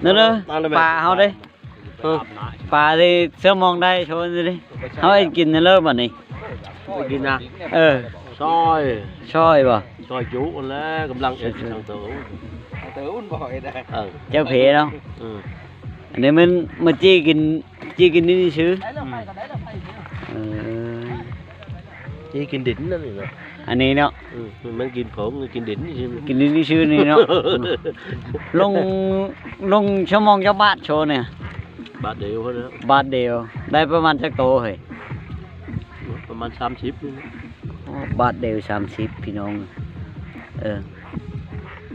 ນັ້ນເດີ ປາເຮົາເດ້ ເອີ ປາທີ່ເຊື່ອມອງໄດ້ໂຊນີ້ເດ້ ເຮົາເຮັດກິນນັ້ນເລີບັດນີ້ ກິນນະ ເອີ ຊອຍ ຊອຍບໍ່ ຊອຍຈຸຫັ້ນແຫຼະ ກຳລັງເຮັດຢູ່ທາງເຕີ ເຕີອຸ່ນບໍ່ເຮັດໄດ້ ເອີ ເຈົ້າເພເນາະ ເອີ ອັນນີ້ມັນມາຈີ່ກິນ ຈີ່ກິນນີ້ຊື່ ອືມ ເອີ ຈີ່ກິນດິນນັ້ນນີ້ເນາະ ອັນນີ້ເນາະ ອືມ ມັນກິນເຜິງກິນດິນນີ້ຊື່ ກິນດິນນີ້ຊື່ນີ້ເນາະ ລົງ ລົງຊົ່ວໂມງຈັກບາດໂຊນີ້ ບາດດຽວພຸ້ນແຫຼະ ບາດດຽວ ໄດ້ປະມານຈັກໂຕເຮີ້ຍ ປະມານສາມສິບນີ້ແຫຼະ ໂອ້ ບາດດຽວສາມສິບພີ່ນ້ອງ ເອີ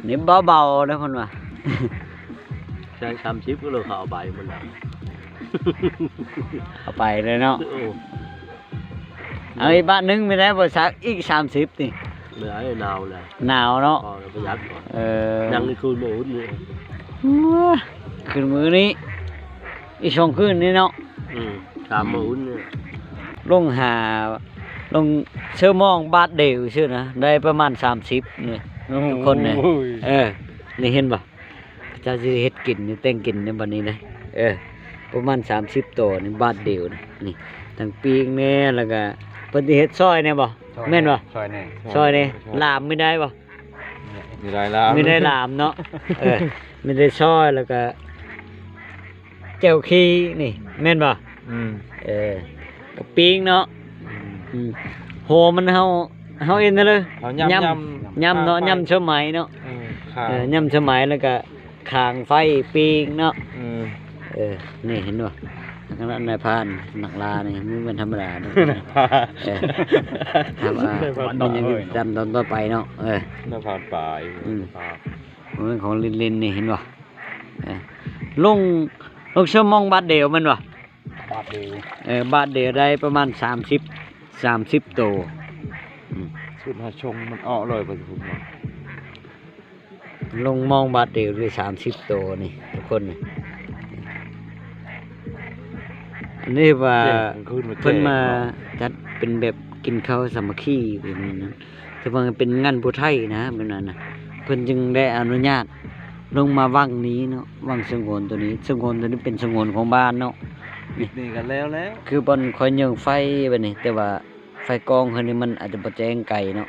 ນີ້ເບົາໆເດີເພິ່ນວ່າ ໃຊ້ສາມສິບກໍເລີຍເຂົາເອົາໃບມັນແລ້ວ ເອົາໄປເລີຍເນາະ ເອີ ເອົາອີກບາດໜຶ່ງໄປໄດ້ບໍ່ ສັກອີກສາມສິບນີ້ ບໍ່ໄດ້ ໜາວແລ້ວ ໜາວເນາະ ພໍແລ້ວ ປະຢັດກ່ອນ ເອີ ຍັງຄືນມື້ອື່ນນີ້ ຄືນມື້ນີ້ ອີກສອງຄືນນີ້ເນາະ ອືມ ສາມມື້ອື່ນນີ້ ລົງຫາ ລົງເຊີມອງບາດດຽວຊື່ນະ ໄດ້ປະມານສາມສິບນີ້ ໂອ້ໂຫ ທຸກຄົນນີ້ ເອີ ນີ້ເຫັນບໍ່ ເຂົາເຈົ້າຊິເຮັດກິນ ແຕ່ງກິນໃນບັດນີ້ນະ ເອີ ປະມານສາມສິບໂຕນີ້ ບາດດຽວນີ້ ນີ້ ທັງປີ້ງແດ່ ແລ້ວກະເພິ່ນຊິເຮັດຊອຍແດ່ບໍ່ ຊອຍ ແມ່ນບໍ່ ຊອຍແດ່ ຊອຍແດ່ ຊອຍ ລາມມີໄດ້ບໍ່ ມີໄດ້ລາມ ມີໄດ້ລາມເນາະ ເອີ ມີໄດ້ຊອຍ ແລ້ວກະ ແຈ່ວຂີ້ນີ້ແມ່ນບໍ່ ອືມ ເອີ ກະປີ້ງເນາະ ອືມ ອືມ ຫົວມັນເຮົາ ເຮົາເຮັດນັ້ນເລີຍ ເຮົາຫຍ້ຳ ຫຍ້ຳ ຫຍ້ຳເນາະ ຫຍ້ຳສະໄໝເນາະ ເອີ ຫຍ້ຳສະໄໝ ແລ້ວກະຄາງໄຟປີ້ງເນາະ ອືມ ເອີ ນີ້ເຫັນບໍ່ ນາຍພານນັກລ່ານີ້ ມັນບໍ່ແມ່ນທຳມະດາເນາະ ເອີ ຖ້າວ່າມັນຍັງຕາມຕອນຕໍ່ໄປເນາະ ເອີ ນາຍພານປາຍ ອືມ ມັນຂອງຫຼິ້ນໆ ນີ້ເຫັນບໍ່ ເອີ ລົງ ລົງຊົ່ວໂມງບາດດຽວແມ່ນບໍ່ ບາດດຽວ ເອີ ບາດດຽວໄດ້ປະມານສາມສິບ ສາມສິບໂຕ ອືມ ສຸດຫາຊົງມັນອອກເລີຍ ໄປພຸ້ນເນາະ ລົງມອງບາດດຽວໄດ້ສາມສິບໂຕນີ້ ທຸກຄົນນີ້ ອັນນີ້ວ່າເພິ່ນມາຈັດເປັນແບບກິນເຂົ້າສາມັກຄີແບບນີ້ນະ ຖືວ່າເປັນງານຜູ້ໄທນະ ແບບນັ້ນນະ ເພິ່ນຈຶ່ງໄດ້ອະນຸຍາດລົງມາວັງນີ້ເນາະ ວັງສະຫງວນໂຕນີ້ ສະຫງວນໂຕນີ້ເປັນສະຫງວນຂອງບ້ານເນາະ ນີ້ ນີ້ກໍແລ້ວແລ້ວ ຄືບ່ອນຂ້ອຍເຍິງໄຟແບບນີ້ ແຕ່ວ່າໄຟກອງເຮົານີ້ມັນອາດຈະບໍ່ແຈ້ງໄກເນາະ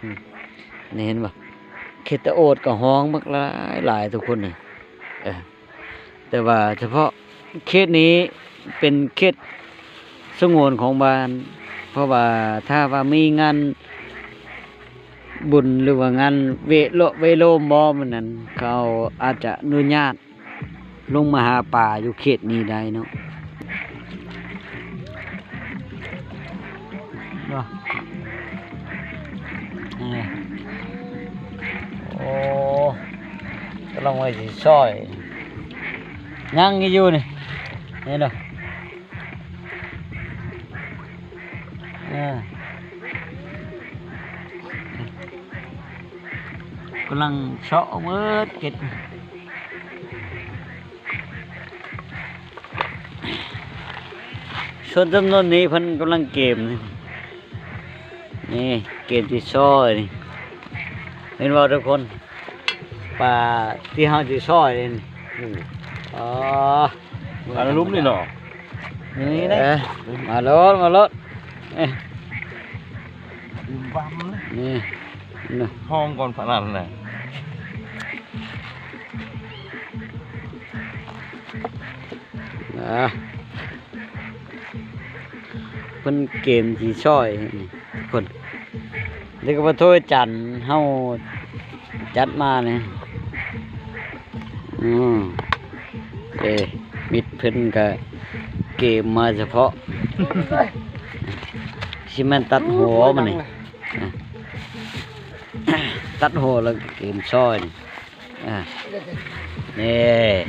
ອືມ ນີ້ເຫັນບໍ່ ເຂດຕະໂອດກໍຮ້ອງບັກຫຼາຍໆ ທຸກຄົນນີ້ ເອີ ແຕ່ວ່າສະເພາະເຂດນີ້ເປັນເຂດສະຫງວນຂອງບ້ານ ເພາະວ່າຖ້າວ່າມີງານບຸນ ຫຼືວ່າງານເວະເລາະເວະໂລມບໍ່ ມື້ນັ້ນ ເຂົາອາດຈະອະນຸຍາດລົງມາຫາປາຢູ່ເຂດນີ້ໄດ້ເນາະ. ເນາະ ນີ້ ໂອ້ ກຳລັງວ່າຊິຊອຍ ຍັງຢູ່ນີ້ ນີ້ເນາະ ເອີ ກຳລັງເຊາະເໝິດເກັດ. ສ່ວນຈຳນວນນີ້ເພິ່ນກຳລັງເກມ ນີ້ເກມທີ່ຊອຍນີ້ ເຫັນບໍ່ທຸກຄົນ ປາທີ່ເຮົາຊິຊອຍນີ້ ອືມ ອໍ ປາໃນລຸ່ມນີ້ເນາະ ນີ້ເດ້ ເອີ ມາໂລດ ມາໂລດ ເອີ ບຶມບຶມເລີຍ ນີ້ ນະ ຫ້ອງກ່ອນພະນັນນະ ອ່າ ເພິ່ນເກມທີ່ຊອຍນີ້ທຸກຄົນ ແລ້ວກໍມາໂທດຈັນເຮົາຈັດມານີ້ ອືມ ເອີ ມິດເພິ່ນກໍເກມມາສະເພາະ ຊິແມ່ນຕັດຫົວມັນນີ້ ຕັດຫົວແລ້ວກໍເກມຊອຍນີ້ ອ່າ ນີ້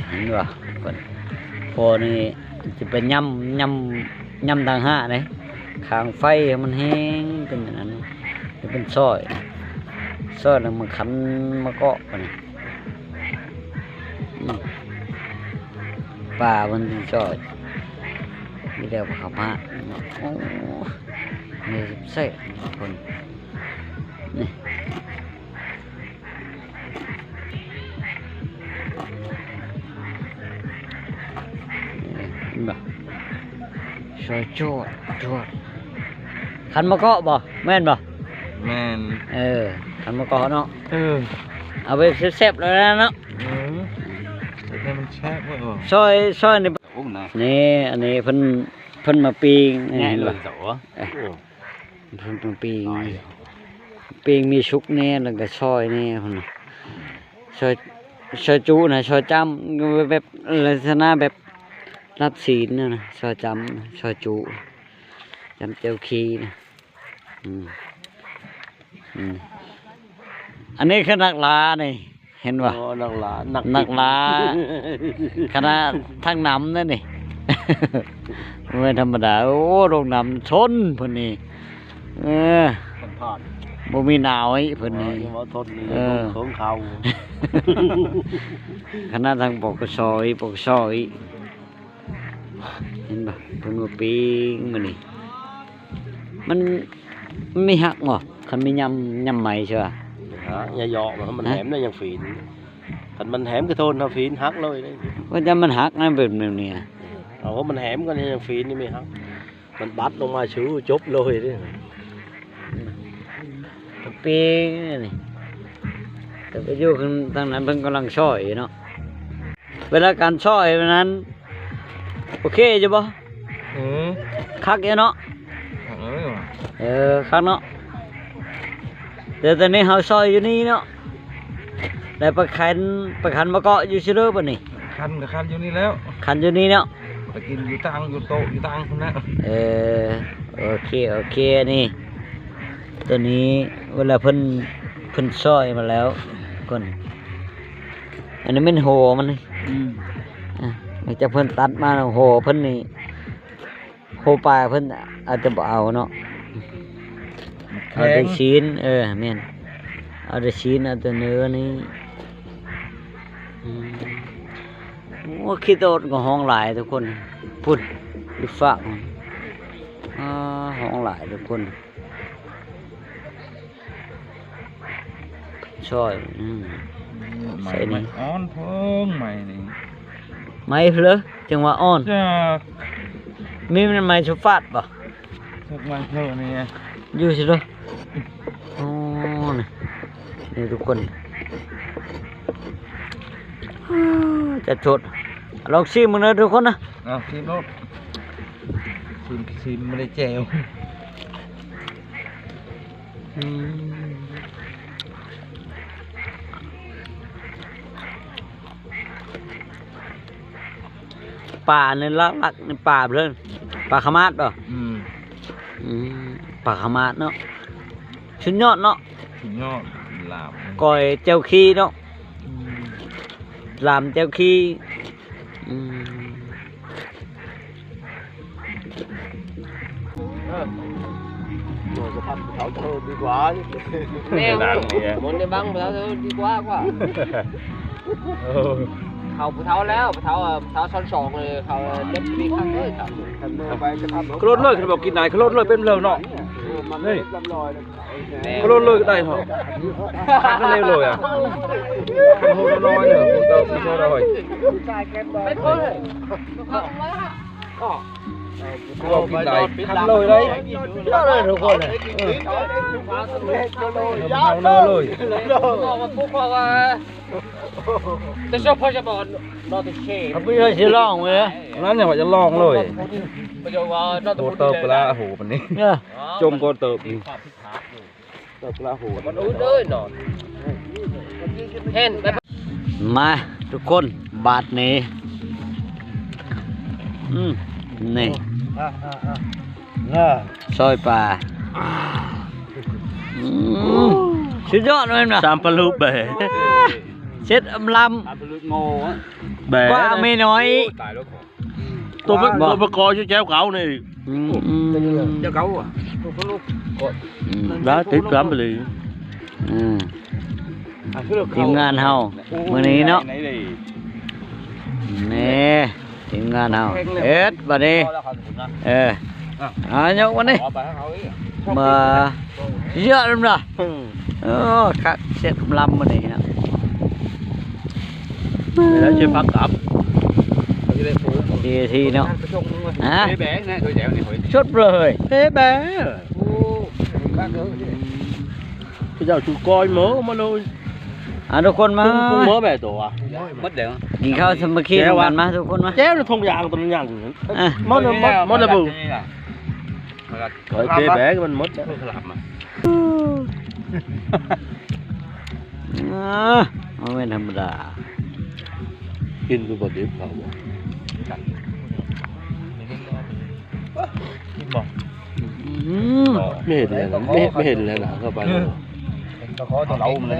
ເຫັນບໍ່ ເພິ່ນ ໂພນີ້ຊິໄປຫຍ້ຳ ຫຍ້ຳ ຫຍ້ຳຕ່າງຫາກເດ້ ຄາງໄຟໃຫ້ມັນແຫ້ງເປັນອັນນັ້ນ ໃຫ້ເພິ່ນຊອຍ ຊອຍແລ້ວມາຂັນມາເກາະ ບາດນີ້ ອືມ ປາມັນຊິຊອຍ ມີແຕ່ເຂົ້າມາ ໂອ້ ນີ້ແຊບໆ ທຸກຄົນ ນີ້. ນີ້ ຈວດ ຈວດ ຄັນມະເກາະບໍ່? ແມ່ນບໍ່? ແມ່ນ ເອີ ຄັນມະເກາະເນາະ ເອີ ເອົາແບບແຊບໆ ແລ້ວນະເນາະ ເອີ ເຮັດໃຫ້ມັນແຊບເວີ້ຍ ຊອຍ ຊອຍນີ້ ນີ້ ອັນນີ້ເພິ່ນ ເພິ່ນມາປີ້ງ ເຫັນບໍ່? ເພິ່ນມາປີ້ງ ປີ້ງມີສຸກແດ່ ແລ້ວກໍຊອຍແດ່ພຸ້ນນະ ຊອຍ ຊອຍຈຸນະ ຊອຍຈ້ຳ ແບບ ແບບລັກສະນະແບບລາບຊີ້ນນະ ຊອຍຈ້ຳ ຊອຍຈຸ ຈ້ຳແຈ່ວຄີນະ ອືມ ອືມ ອັນນີ້ຄືນັກລ່ານີ້ ເຫັນບໍ່? ອໍ ນັກລ່າ ນັກ ນັກປີ້ງ ນັກລ່າ ຂະໜາດທັງນ້ຳນັ້ນນີ້ ບໍ່ແມ່ນທຳມະດາ ໂອ້ ລົງນ້ຳຊົນເພິ່ນນີ້ ເອີ ບໍ່ມີໜາວອີກເພິ່ນນີ້ ເອີ ເຖິງເຂົາ ຂະໜາດທັງ ປກສ ອີກ ປກສ ອີກ ເຫັນບໍ່? ເພິ່ນມາປີ້ງມື້ນີ້ ມັນ ມັນມີຮັກບໍ່? ຄັນມີຍຳ ຍຳໄມ້ເຊື່ອ ຮະ ຢ່າເຍາະ ມັນ ມັນແຫຼມນະ ຍັງຝີນ ຄັນມັນແຫຼມກະໂທນ ເຮົາຝີນຫັກເລີຍເດ້ ວ່າຈະມັນຫັກນະ ແບບ ແບບນີ້ນະ ເອົາ ມັນແຫຼມກໍຍັງຝີນນີ້ມີຫັກ ມັນບັດລົງມາຊື່ຈົບເລີຍເດ້ ປີ້ງນີ້ ແຕ່ໄປຢູ່ທາງນັ້ນເພິ່ນກຳລັງຊອຍເນາະ ເວລາການຊອຍແບບນັ້ນ ໂອເຄຢູ່ບໍ່? ອືມ ຄັກຢູ່ເນາະ ຄັກເລີຍ ເອີ ຄັກເນາະ ແຕ່ຕອນນີ້ເຮົາຊອຍຢູ່ນີ້ເນາະ ແລ້ວໄປຂັນ ໄປຂັນມະເກາະຢູ່ຊິເດີບັດນີ້ ຂັນກໍຂັນຢູ່ນີ້ແລ້ວ ຂັນຢູ່ນີ້ເນາະ ໄປກິນຢູ່ຕ່າງ ຢູ່ໂຕະຢູ່ຕ່າງພຸ້ນນະ ເອີ ໂອເຄ ໂອເຄ ນີ້ ຕົວນີ້ເວລາເພິ່ນ ເພິ່ນຊອຍມາແລ້ວ ຄົນ ອັນນີ້ແມ່ນຫົວມັນນີ້ ອືມ ອ່ະ ຫຼັງຈາກເພິ່ນຕັດມາແລ້ວ ຫົວເພິ່ນນີ້ ຫົວປາເພິ່ນອາດຈະບໍ່ເອົາເນາະ ເອົາແຕ່ຊີ້ນ ເອີ ແມ່ນ ເອົາແຕ່ຊີ້ນ ເອົາແຕ່ເນື້ອນີ້ ອືມ ໂອ້ ຂີ້ຕົດກໍຮ້ອງຫຼາຍທຸກຄົນ ພຸ້ນ ຢູ່ຟາກ ອາ ຮ້ອງຫຼາຍທຸກຄົນ. ຊອຍ ອືມ ໃໝ່ ໃສ່ນີ້ ໃໝ່ອ່ອນເພິ່ງ ໃໝ່ນີ້ ໃໝ່ເພີ ຈັ່ງວ່າອ່ອນ ຈັກ ມີແມ່ນໃໝ່ໂຊຟາດບໍ່? ຈັກໃໝ່ເພີນີ້ ຢູ່ຊິເດີ ໂອ້ ນີ້ ນີ້ທຸກຄົນ ຈະສົດ ລອງຊີມເບິ່ງເດີທຸກຄົນນະ ເອົາ ຊີມໂລດ ຊີມ ຊີມບໍ່ໄດ້ແຈ່ວ. ອືມ ປານີ້ຫຼັກໆ ນີ້ປາເພິ່ນ ປາຂະມາດບໍ່? ອືມ ອືມ ປາຂະມາດເນາະ ສຸດຍອດເນາະ ສຸດຍອດ ລາບ ກ້ອຍແຈ່ວຄີເນາະ ອືມ ລາມແຈ່ວຄີ ອືມ ເອີ ໂອ້ ສະພາບເຂົາເທີດີກວ່າ ແມ່ນ ບໍ່ໄດ້ບັງເຂົາເທີດີກວ່າກວ່າ ເອີ ເຂົາຜູ້ເຖົ້າແລ້ວ ຜູ້ເຖົ້າ ເຖົ້າຊ້ອນສອງເລີຍ ເຂົາເລັບດີຄັກເລີຍ ຄັນເມືອໄປກະທຳ ຂະລົດເລີຍ ຄັນບໍ່ກິນໄດ້ ຂະລົດເລີຍ ເປັນເລີຍເນາະ ນີ້ ຂະລົດເລີຍກໍໄດ້ເນາະ ຄັນເລີຍ ໂອ້ຍ ຄັນໂຫດນ້ອຍເນາະ ໂຫດເຈົ້າ ໂຫດນ້ອຍ ເປັນເລີຍ ໂອ້ຍ ກິນໄດ້ ຄັກເລີຍໄດ໋ ເລີຍທຸກຄົນເລີຍ ເອີ ເລີຍ ເລີຍ ເຮົາບໍ່ໄດ້ຊິລອງເລີຍ ນັ້ນແຫຼະວ່າຈະລອງເລີຍ ໂກເຕີບປະລາ ໂອ້ໂຫ ປານນີ້ ເອີ ຈົມໂກເຕີບນີ້ ມາທຸກຄົນ ບາດນີ້ ອືມ ນີ້ ຊອຍປາ ອືມ ສຸດຍອດແມ່ນບໍ່? ສາມປະລຸບແບ ເຊັດອຳລຳ ແບ ກວ່າແມ່ນ້ອຍ ໂຕປະ ໂຕປະກອບຢູ່ແຈວເຂົານີ້ ອືມ ແຈວເຂົາ ອືມ ໄດ້ຕິດຕາມໄປເລີຍ ອືມ ທີມງານເຮົາມື້ນີ້ເນາະ ນີ້ ທີມງານເຮົາ ເຮັດບາດນີ້ ເອີ ເອົາຍົກມານີ້ ມາເຍອະນຳລະ ເອີ ຄັກເຊັດອຳລຳມື້ນີ້ນະ ແລ້ວຊິພັກກັບ ຊິໄດ້ປູກ ທີ່ທີ່ເນາະ ຮະ ເພແບງນະ ໂດຍແລ້ວນີ້ເຮີ້ຍ ຊຸດເລີຍ ເພແບງ ໂອ້ ເຂົາເຈົ້າຊູກ້ອຍເໝີມາເລີຍ ອ່າ ທຸກຄົນມາ ປຸງເໝີແບໂຕວະ ໝົດແລ້ວ ກິນເຂົ້າສາມັກຄີນຳກັນ ມາທຸກຄົນມາ ແຈ່ວໃນຖົງຢາງຕົວນັ້ນຍັງ ອ່ະ ໝົດ ໝົດ ໝົດແລ້ວບໍ່? ເອີ ເພແບງມັນໝົດແລ້ວ ເອີ ບໍ່ແມ່ນທຳມະດາ ກິນຄືບໍ່ດິບເຂົາບໍ່ ກິນບໍ່ ອືມ ບໍ່ ບໍ່ເຫັນແລ້ວນະ ບໍ່ ບໍ່ເຫັນແລ້ວນະ ເຂົ້າໄປແລ້ວ ເອີ ເຂົາເອົາຕົວເອົາມັນ